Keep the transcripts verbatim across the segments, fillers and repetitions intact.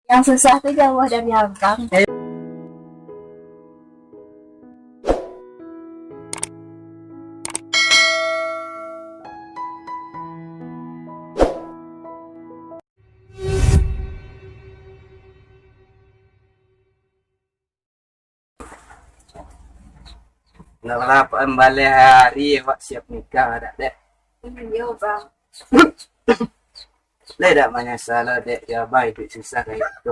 Yang susah tu jauah dari abang. Lah, lah, baleh hari awak siap nikah dak, Dek? Iyo, Bang. Lai dak manyasa lo, Dek, jo abang iduik susah kayak gitu?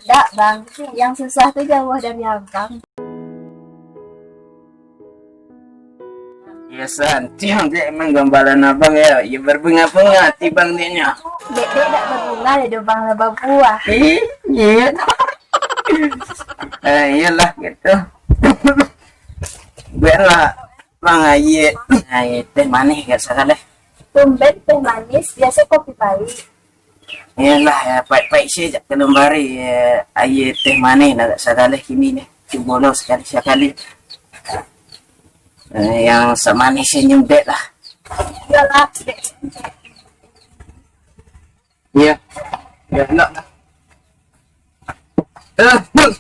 Dak, Bang. Yang susah tu jauah dari abang. Iyo, santiang, Dek, emang gambaran abang yo. Iyo, berbunga-bunga ati bang, Dek, nyo. Dek, Dek dak berbunga, Dek, Bang, lah babuah. Ih, iyo. Eh, iyolah gitu. Buatlah, Bang, aia, aia teh manih agak sagaleh. Tumben teh manih, biaso kopi pahik. Iyolah, yo, pahik-pahik se jak ka lambari, yo, aia teh manih lah agak sagaleh kini ni. Cubo lo sakali-sakali. Eh, yang samanih senyum dek lah. Iyolah, Dek. Iyo. Iyo, nak lah. Eh, eh.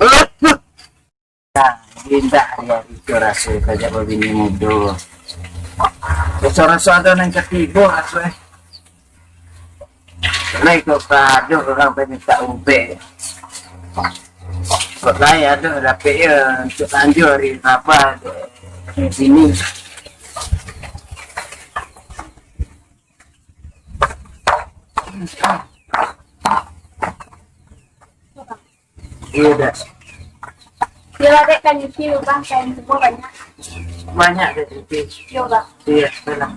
Eh, eh. Nah, indak hari-hari tu raso tajak babini mudo. Raso-raso ado nan katigo raso, eh. Lai kok ka ado urang paminta ubek. Kok lai ado dapek yo untuak lanjua hari Rabu di sini. Iyo, Dek. Iyo lah, Dek, kan nyuci, Bang, kain semua banyak. Banyak, Dek, nyuci. Iyo, Bang. Iyo, betul lah.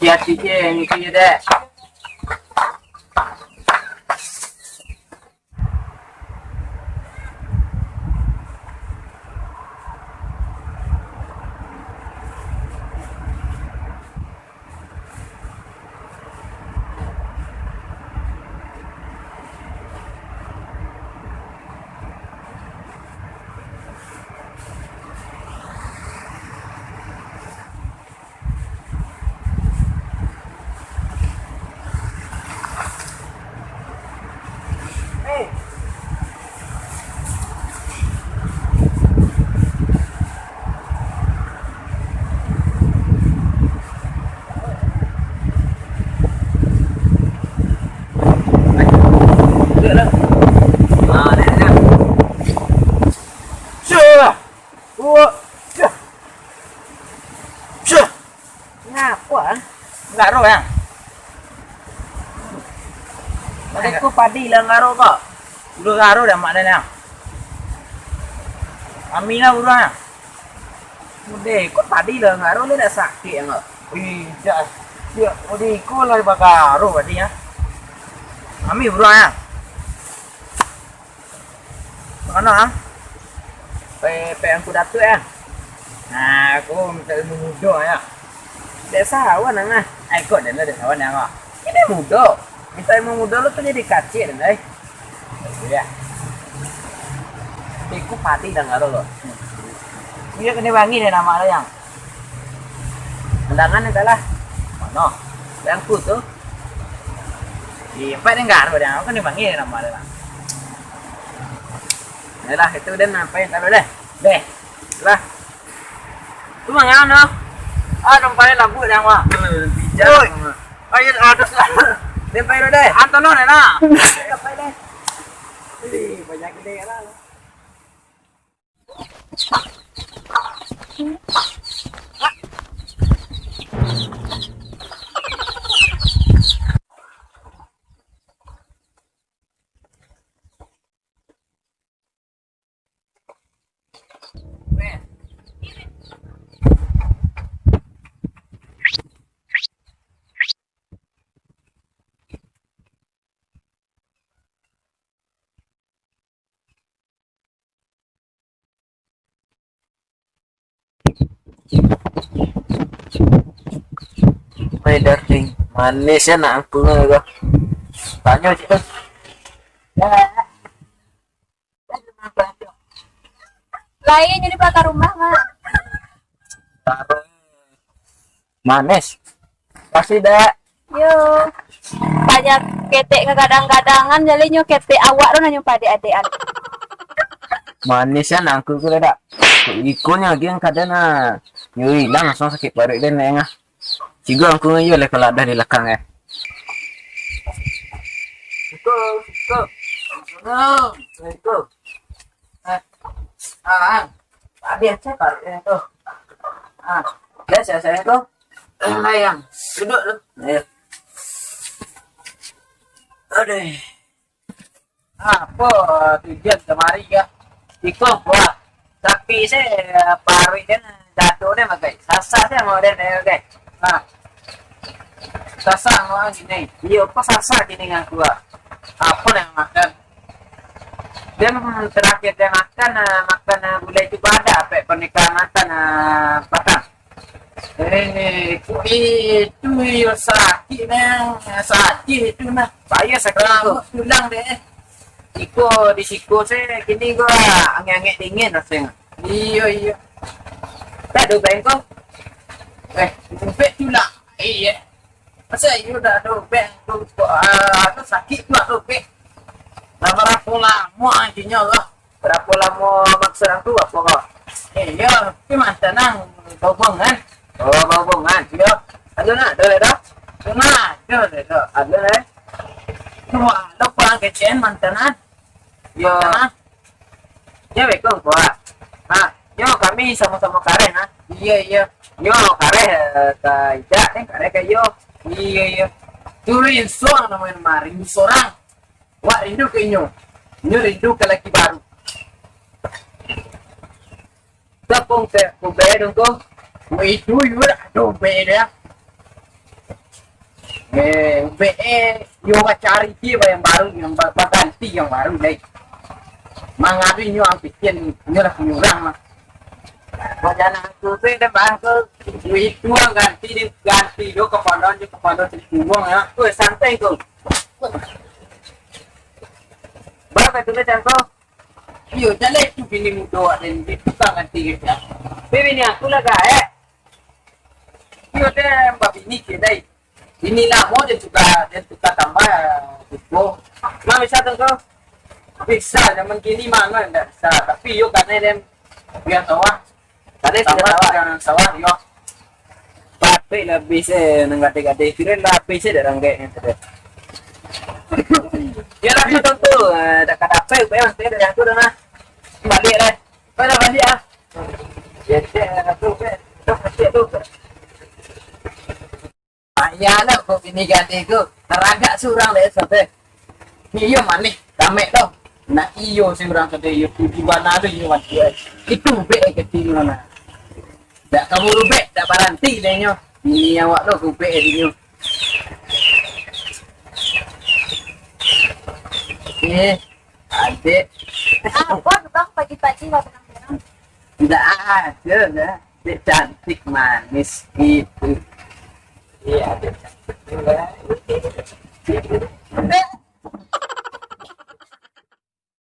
Hati-hati je nyuci, Dek. Sudah. Wah. Sudah. Sudah. Ngapo, ah? Enggak ro, yang. Tadi ko padi lah enggak ro, kok. Udah enggak ro dah mak dah, yang. Kami lah buruan, yang. Udah, ko padi lah enggak ro, lu dah sakik, yang, kok. Ih, dak. Dak, udah iko lah bagaro padi, ya. Kami buruan, yang. Mano, ah? Pe, pe angku Datuak, ya? Nah, aku minta ilmu mudo, ya. Dek sawan, ang, ah. Ai, kok den lah dek sawan, ya, kok? Ini mudo. Minta ilmu mudo lo tu jadi kacik, den, ai. Iya. Iku padi dangaro lo. Iya, kena bangi deh nama lo, yang. Undangan entahlah. Mano? Yang ku tu. Di empat dangaro deh, aku kena bangi deh nama lo lah. Yalah, itu den sampai entah lo deh. Deh. Lah. Tu mangan no. Ah, nampai labu deh, Wak. Bijak. Oi. Ayo, aduh. Den pai lo deh. Antono deh, nah. Den pai deh. Ih, banyak gede lah. My darling, manis ya nak angkung ko. Tanyo cik tu. Lain jadi bakar rumah, Mak. Manis. Kasih, Dek. Yo. Nya ketek kagadang-gadangan, jalinyo ketek awak tu nanyo padek-adekan. Manis ya nangku tu dak. Ikonyo lagi yang kada na. Yo hilang langsung sakit paruik den nengah. Cigo angku iyo leh kalau ada di lakang eh. Siko, siko. Siko, siko. Eh, ah, ah. Tadi aja paruik tu. Ah, biasa saya tu. Eh, layang. Duduk tu. Ayo. Aduh. Apo tujuan kamari ka? Iko buah. Tapi se paruik den jatuh den makai. Sasak se mau den makai. Ha. Sasak mau gini. Iyo, kok sasak gini ngaku ah. Apo nan makan? Den terakhir den makan, ah, makan, ah, gulai tu pada, pek pernikahan mantan, ah, patang. Eh, itu iyo sakik, nah. Sakik itu, nah. Payo sakik tu. Rambut tulang deh. Iko di siko se, kini ko angek-angek dingin rasanya. Iyo, iyo. Tak ada ubek ko? Eh, ubek tulang. Iya. Masa iyo dah ada ubek tu, ah, anu sakik tu ada ubek. Dah berapa lama anjingnya lah? Barapo lamo maksud ang tu, apo ko? Eh, iyo, tapi mantan ang bahubungan. Oh, bahubungan. Iyo. Ado nak, ado, ado? Ado nak, ado, ado. Ado, eh. Wah, lo kurang kecehan mantan ang. Iyo. Mantan ang. Iyo, betul, kuat. Nah, yo kami samo-samo kareh, nah. Iyo, iyo. Yo kareh, eh, ka Ijak, eh, kareh ka iyo. Iyo, iyo. Tu rinso namonyo mah, rinso sorang. Wak rindu ka inyo. Inyo rindu ka laki baru. Tapong se, ubek dong ko. Wah, itu yo dah, ado ubek dia. Eh, ubek eh, yo bacari dia yang baru, yang ba-, baganti yang baru deh. Mangaruh inyo ampikin, inyo lah punyo urang mah. Wajah nang tu, tu, tu, bang, tu. Itu ang ganti, di-, ganti do, kepala, di kepala, di punggung, ya. Tu, santai tu. Berapa tu, macam tu? Iyo, jaleh tu bini mudo, dan di tukang ganti kerja. Tapi bini aku lah gaek. Iyo, dia babini ke, dai. Ini lamo dia suka, dia suka tambah, cukup. Nah, bisa tu, kau? Bisa, zaman kini mah, mah, ndak bisa. Tapi, yo, karena dia biar sawah. Karena biar sawah, sawah, yo. Tapi lah, bisa, nang gade-gade. Kira lah, bisa dah, ranggek, yang tadi. Ya lah, itu tu, eh, dah kada apa, upaya, nanti dari aku dah, nah. Balik, lah. Kau dah balik, ah. Ya, tu, tu, tu, tu. Payah lah kok bini gadih tu. Taragak surang dek sampai. Iyo manih, tamek tu. Nak iyo surang tu, iyo tuju bana tu, iyo mati. Itu bek kecil mana. Dak kaburu bek, dak baranti dek nyo. Ini awak tu kubek dek nyo. Eh, adek. Apa tu, Bang, pagi-pagi nggak pernah bilang? Nggak ada lah. Dek cantik manis gitu. Iya, dek cantik juga.